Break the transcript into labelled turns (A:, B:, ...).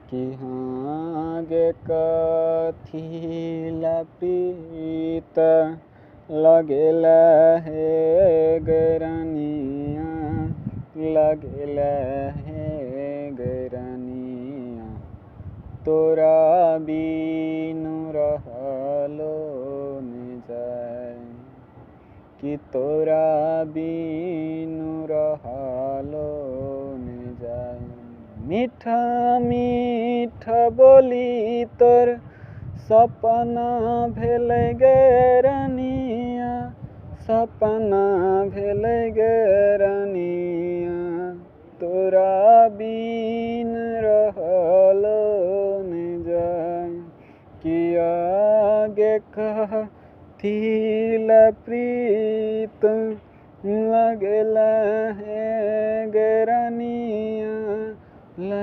A: कि हँ गे कथी लए प्रीत लगेले हे गै रनिया, लगेले हे गै रनिया, तोरा बिनु रहलो ने जाय, कि तोरा बिनु रहलो ने जाय। मीठा मीठा बोली तोर सपना भेलै गे रनिया, सपना भेलै गे रनिया, तोरा बिन रहलो ने जाय। किया गे कथी लए प्रीत लगेले हे गे रनिया।